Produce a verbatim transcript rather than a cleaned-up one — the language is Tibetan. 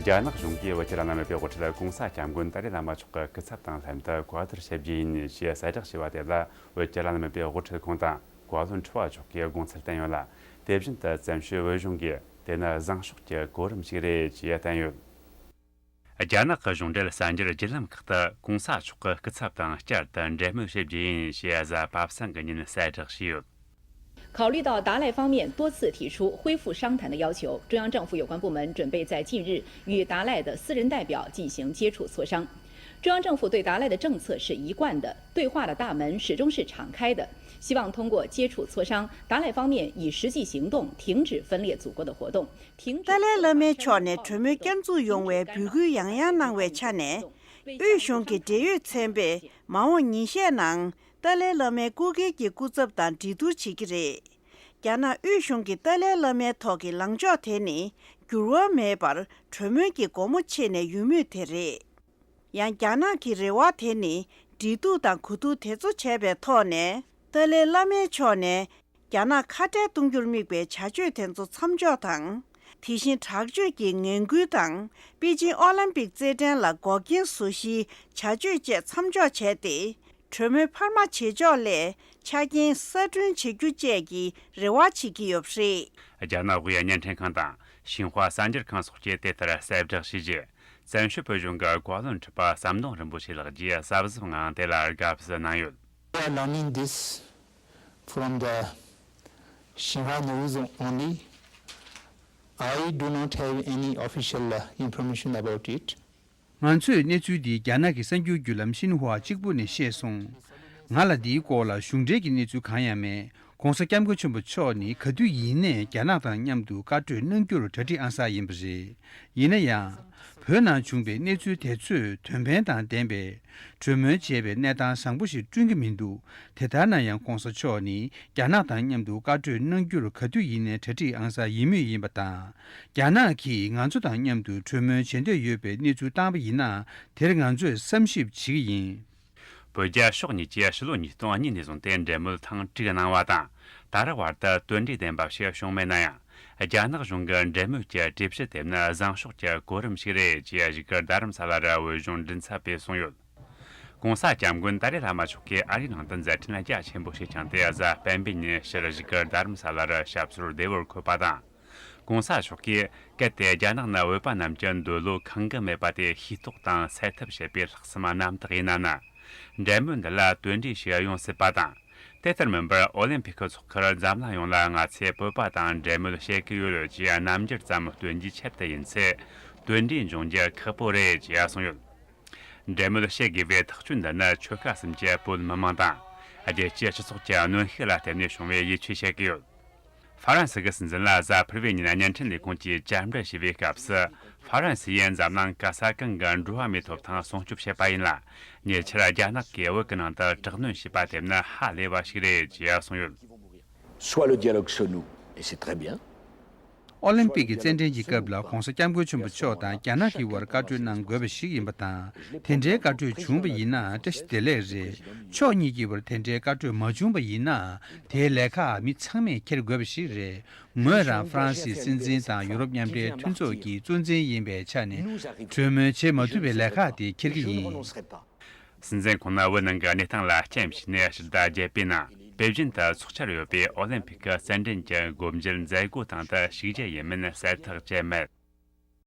རྒྱ་ནག་གཞུང་གིས་བོད་ཀྱི་བླ་ན་མེད་པའི་དབུ་ཁྲིད་༧གོང་ས་༧སྐྱབས་མགོན་ཏཱ་ལའི་བླ་མ་མཆོག་གི་སྐུ་ཚབ་དང་ལྷན་དུ་བཀའ་བསྡུར་ཞིབ་རྒྱས་ཡིན་ཞེས་གསལ་བསྒྲགས་བྱས་པ་དེ་ལ། བོད་ཀྱི་བླ་ན་མེད་པའི་དབུ་ཁྲིད་ཁོང་དང་བཀའ་བློན་ཁྲི་པ་མཆོག་གིས་དགོངས་ཚུལ་བསྟན་ཡོད་ལ། དེ་བཞིན་དུ་བཙན་བྱོལ་བོད་གཞུང་གིས་དེ་ནི་བཟང་ཕྱོགས་ཀྱི་གོ་རིམ་ཞིག་རེད་ཅེས་བསྟན་ཡོད། རྒྱ་ནག་གི་གཞུང་འབྲེལ་གསར་འགྱུར་བརྒྱུད་ལམ་ཁག་ཏུ་༧གོང་ས་མཆོག་གི་སྐུ་ཚབ་དང་བསྐྱར་དུ་འབྲེལ་མོལ་ཞིབ་རྒྱས་ཡིན་ཞེས་གཟའ་པ་སངས་ཀྱི་ཉིན་གསལ་བསྒྲགས་བྱས་ཡོད། 考虑到达赖方面多次提出恢复商谈的要求，中央政府有关部门准备在近日与达赖的私人代表进行接触磋商。中央政府对达赖的政策是一贯的，对话的大门始终是敞开的，希望通过接触磋商，达赖方面以实际行动停止分裂祖国的活动，停止。 ཏཱ་ལའི་བླ་མའི་ཕྱོགས་ནས་གྲོས་མོལ་བསྐྱར་འཛུགས་ཡོང་བའི་འབོད་སྐུལ་ཡང་ཡང་གནང་བའི་ཆ་ནས། དབུས་གཞུང་གི་འབྲེལ་ཡོད་ཚན་པས་མ་འོངས་ཉིན་ཤས་ནང་ཏཱ་ལའི་བླ་མའི་སྐུ་སྒེར་གྱི་སྐུ་ཚབ་དང་འགྲན་བསྡུར་བྱེད་ཀྱི་རེད། རྒྱ་ནག་དབུས་གཞུང་གིས་ཏཱ་ལའི་བླ་མའི་ཐོག་གི་ལངས་ཕྱོགས་དེ་ནི་འགྱུར་བ་མེད་པར་གྲོས་མོལ་གྱི་སྒོ་མོ་ཕྱེ་ནས་ཡོད་མུས་དེ་རེད། ཡང་རྒྱ་ནག་གི་རེ་བ་དེ་ནི་འབྲེལ་གཏུག་དང་གོ་བསྡུར་དེ་ཚོ་བྱས་པའི་ཐོག་ནས་ཏཱ་ལའི་བླ་མའི་ཕྱོགས་ནས། རྒྱ་ནག་ཁ་བྲལ་གཏོང་རྒྱུར་དམིགས་པའི་བྱ་སྤྱོད་དེ་ཚོ་མཚམས་འཇོག་དང་། དེ་བཞིན་དྲག་སྤྱོད་ཀྱི་ངན་སྐུལ་དང་པེ་ཅིང་ཨོ་ལིམ་པིག་རྩེད་འགྲན་ལ་འགོག་རྐྱེན་བཟོ་གཞིའི་བྱ་སྤྱོད་བཅས་མཚམས་འཇོག་བྱས་ཏེ། གྲོས་མོལ་འཕར་མ་བྱེད་ཕྱོགས་སླད་ཆ་རྐྱེན་གསར་སྐྲུན་བྱེད་རྒྱུ་བཅས་ཀྱི་རེ་བ་བྱེད་ཀྱི་ཡོད་པ་རེད། རྒྱ་ནག་དབུས་བརྙན་འཕྲིན་ཁང་དང་ཤིན་ཧྭ་གསར་འགྱུར་ཁང་སོགས་ཀྱིས་དེ་ལྟར་གསལ་བསྒྲགས་བྱས་རྗེས། བཙན་བྱོལ་བོད་གཞུང་གི་བཀའ་བློན་ཁྲི་པ་ཟམ་གདོང་རིན་པོ་ཆེ་ལགས་ཀྱིས་གཟབ་གཟབ་ངང་དེ་ལ་དགའ་བསུ་གནང་ཡོད། We are learning this from the Shinhwa News only. I do not have any official uh, information about it. ང་ཚོས་གནས་ཚུལ་འདི་རྒྱ་ནག་གི་གསར་འགྱུར་བརྒྱུད་ལམ་ཤིན་ཧྭ་གཅིག་པུ་ནས་ཤེས་སོང་། ང་ལ་འདིའི་སྐོར་ལ་གཞུང་འབྲེལ་གྱི་གནས་ཚུལ་གང་ཡང་མེད། ༸གོང་ས་༸སྐྱབས་མགོན་ཆེན་པོ་མཆོག་ནི་ག་དུས་ཡིན་ནའི་རྒྱ་ནག་དང་མཉམ་དུ་བཀའ་གྲོས་གནང་རྒྱུར་གྲ་སྒྲིག་ཨང་གསར་ཡིན་པ་རེད། ཡིན་ན་ཡང་། བོད་ནང་བྱུང་བའི་གནས་ཚུལ་དེ་ཚོས་དོན་ཕན་དང་ལྡན་པའི་གྲོས་མོལ་བྱེད་པའི་གནས་སྟངས་བཟང་པོ་ཞིག་བསྐྲུན་གྱི་མི་འདུག་དེ་ལྟར་ན་ཡང་༸གོང་ས་མཆོག་ནི་རྒྱ་ནག་དང་མཉམ་དུ་བཀའ་གྲོས་གནང་རྒྱུར་ག་དུས་ཡིན་ནའི་གྲ་སྒྲིག་ཨང་གསར་ཡིན་མུས་ཡིན་པ་དང་། རྒྱ་ནག་གིས་ང་ཚོ་དང་མཉམ་དུ་གྲོས་མོལ་བྱེད་འདོད་ཡོད་པའི་གནས་ཚུལ་བཏང་པ་ཡིན་ན་དེར་ང་ཚོས་བསམ་ཞིབ་བྱེད་ཀྱི་ཡིན། བོད་རྒྱ་ཕྱོགས་གཉིས་ཀྱིས་ཕྱི་ལོ་ཉིས་སྟོང་གཉིས་ནས་བཟུང་སྟེ་འབྲེལ་མོལ་ཐེངས་དྲུག་གནང་བ་དང་། ད་རེས་བར་དུ་དོན་འབྲས་ལྡན་པ་ཞིག་བྱུང་མེད་ན་ཡང་། རྒྱ་ནག་གཞུང་གི་འབྲེལ་མོལ་གྱི་གྲོས་གཞི་དེ་ནི་བཟང་ཕྱོགས་ཀྱི་གོ་རིམ་ཞིག་རེད་ཅེས་བཞུགས་སྒར་རྡ་རམ་ས་ལ་ར་བོད་གཞུང་མགྲིན་ཚབ་པས་གསུངས་ཡོད། ༸གོང་ས་༸སྐྱབས་མགོན་ཏཱ་ལའི་བླ་མ་མཆོག་གིས་ཨ་རིའི་ནང་དུ་མཛད་འཕྲིན་རྒྱ་ཆེན་པོ་ཞིག་བསྐྱངས་ཏེ་གཟའ་སྤེན་པའི་ཉིན་ཕྱིར་བཞུགས་སྒར་རྡ་རམ་ས་ལ་རུ་ཞབས་སོར་བདེ་བོར་འཁོད་པ་དང་། ༸གོང་ས་མཆོག་གིས་གལ་ཏེ་རྒྱ་ནག་ནི་བོད་པ་རྣམས་ཀྱི་འདོད་བློ་ཁེངས་གི་མེད་པ་དེ་ཤེས་རྟོགས་དང་སེལ་ཐབས་བྱེད་པའི་ལྷག་བསམ་རྣམ་དག་ཡིན་ན་ནི། འབྲེལ་མོལ་འདི་ལ་དོན་འབྲས་ཤིག་ཡོང་སྲིད་པ་དང་། དེ་ལྟར་མིན་པར་ཨོ་ལིམ་ཕིག་གི་འཚོགས་ཁར་འཛམ་གླིང་ཡོངས་ལ་ང་ཚོས་བོད་པ་དང་འབྲེལ་མོལ་བྱེད་ཀྱི་ཡོད་ཅེས་རྣམ་འགྱུར་ཙམ་སྟོན་རྒྱུའི་ཆེད་དུ་ཡིན་ཚེ། དོན་འབྲས་འབྱུང་རྒྱུ་ཁག་པོ་རེད་ཅེས་གསུངས་ཡོད། འབྲེལ་མོལ་བྱེད་དགོས་པའི་ཐག་གཅོད་འདི་ནི་ཆོལ་ཁ་གསུམ་གྱི་བོད་མི་མང་དང་། རྒྱལ་སྤྱིའི་སྤྱི་ཚོགས་ཀྱི་གནོན་ཤུགས་ལ་བརྟེན་ནས་བྱུང་བའི་ཡིད་ཆེས་བྱེད་ཀྱི་ཡོད། ཧྥ་རན་སི་གི་སྲིད་འཛིན་ལ་གཟའ་ཕུར་བུའི་ཉིན་བརྙན་འཕྲིན་ལས་ཁུངས་ཀྱིས་བཅར་འདྲི་ཞུས་པའི་སྐབས་སུ། ཧྥ་རན་སི་ཡིས་འཛམ་གླིང་ག་ས་གང་གི་འགྲོ་བ་མིའི་ཐོབ་ཐང་སྲུང་སྐྱོབ་བྱེད་པ་ཡིན་ལ། ཉེ་ཆར་རྒྱ་ནག་གིས་བོད་ཀྱི་ནང་དུ་དྲག་གནོན་བྱས་པ་དེ་ནི་ཧ་ལས་པ་ཞིག་རེད་ཅེས་གསུངས་ཡོད། Soit le dialogue se noue, et c'est très bien. ཨོ་ལིམ་པིག་གི་རྩེད་འགྲན་གྱི་སྐབས་ལ་༸གོང་ས་༸སྐྱབས་མགོན་ཆེན་པོ་མཆོག་དང་རྒྱ་ནག་གི་བར་བཀའ་གྲོས་གནང་དགོས་པ་ཞིག་ཡིན་པ་དང་། དེ་འདྲའི་བཀའ་གྲོས་བྱུང་བ་ཡིན་ན་བཀྲ་ཤིས་བདེ་ལེགས་རེད། ཕྱོགས་གཉིས་ཀྱི་བར་དེ་འདྲའི་བཀའ་གྲོས་མ་བྱུང་བ་ཡིན་ན། དེའི་ལས་ཁག་མི་ཚང་མས་འཁྱེར་དགོས་པ་ཞིག་རེད། ངོས་རང་ཧྥ་རན་སིའི་སྲིད་འཛིན་དང་ཡུ་རོབ་མཉམ་འབྲེལ་མཐུན་ཚོགས་ཀྱི་གཙོ་འཛིན་ཡིན་པའི་ཆ་ནས་གྲོས་མོལ་བྱེད་མ་ཐུབ་པའི་ལས་ཁག་དེ་འཁྱེར་གྱི་ཡིན། སྲིད་འཛིན་ཁོང་ནི་བོད་ནང་གི་གནས་སྟངས་ལ་རྐྱེན་བྱས་ནས་ཕྱི་ཟླ་བརྒྱད་པའི་ནང་པེ་ཅིན་དུ་འཚོགས་འཆར་ཡོད་པའི་ཨོ་ལིམ་ཕིག་གི་རྩེད་འགྲན་གྱི་སྒོ་འབྱེད་མཛད་སྒོ་སྟེང་དུ་ཞུགས་རྒྱུ་ཡིན་མིན་གསལ་ཐག་བཅད་མེད།